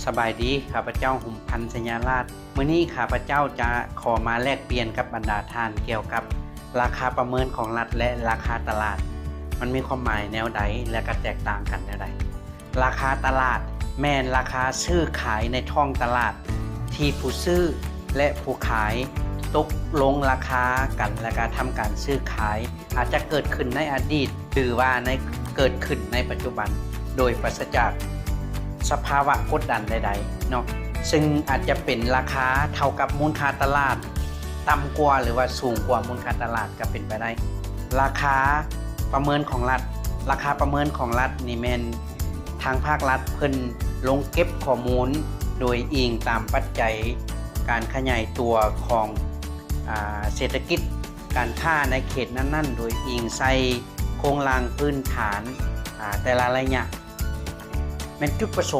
ສະບາຍດີ, ຂ້າພະເຈົ້າ ຫຸມພັນ ໄຊຍະລາດ. ມື້ນີ້ຂ້າພະເຈົ້າຈະຂໍມາແລກປ່ຽນກັບບັນດາທ່ານກ່ຽວກັບລາຄາປະເມີນຂອງລັດ ແລະ ລາຄາຕະຫຼາດ ມັນມີຄວາມໝາຍແນວໃດ ແລະ ກໍແຕກຕ່າງກັນແນວໃດ. ລາຄາຕະຫຼາດແມ່ນລາຄາຊື້ຂາຍໃນທ້ອງຕະຫຼາດ ທີ່ຜູ້ຊື້ ແລະ ຜູ້ຂາຍຕົກລົງລາຄາກັນ ແລະ ກະທຳການຊື້ຂາຍ ອາດຈະເກີດຂຶ້ນໃນອະດີດ ຫຼືວ່າໃນ ເກີດຂຶ້ນໃນປັດຈຸບັນ ໂດຍປາສະຈາກສະພາວະກົດດັນໃດໆເນາະ, ເຊິ່ງອາດຈະເປັນລາຄາເທົ່າກັບມູນຄ່າຕະຫຼາດ, ຕ່ຳກວ່າ ຫຼືວ່າສູງກວ່າມູນຄ່າຕະຫຼາດກໍເປັນໄປໄດ້. ລາຄາປະເມີນຂອງລັດ, ລາຄາປະເມີນຂອງລັດນີ້ແມ່ນທາງພາກລັດເພິ່ນລົງເກັບຂໍ້ມູນໂດຍອີງຕາມປັດໄຈການຂະຫຍາຍຕົວຂອງ ອາ ເສດຖະກິດ ການຄ້າໃນເຂດນັ້ນໆ ໂດຍອີງໃສ່ໂຄງລ່າງພື້ນຖານ ອາ ແຕ່ລະໄລຍະ. ແມ່ນຈຸດປະສົ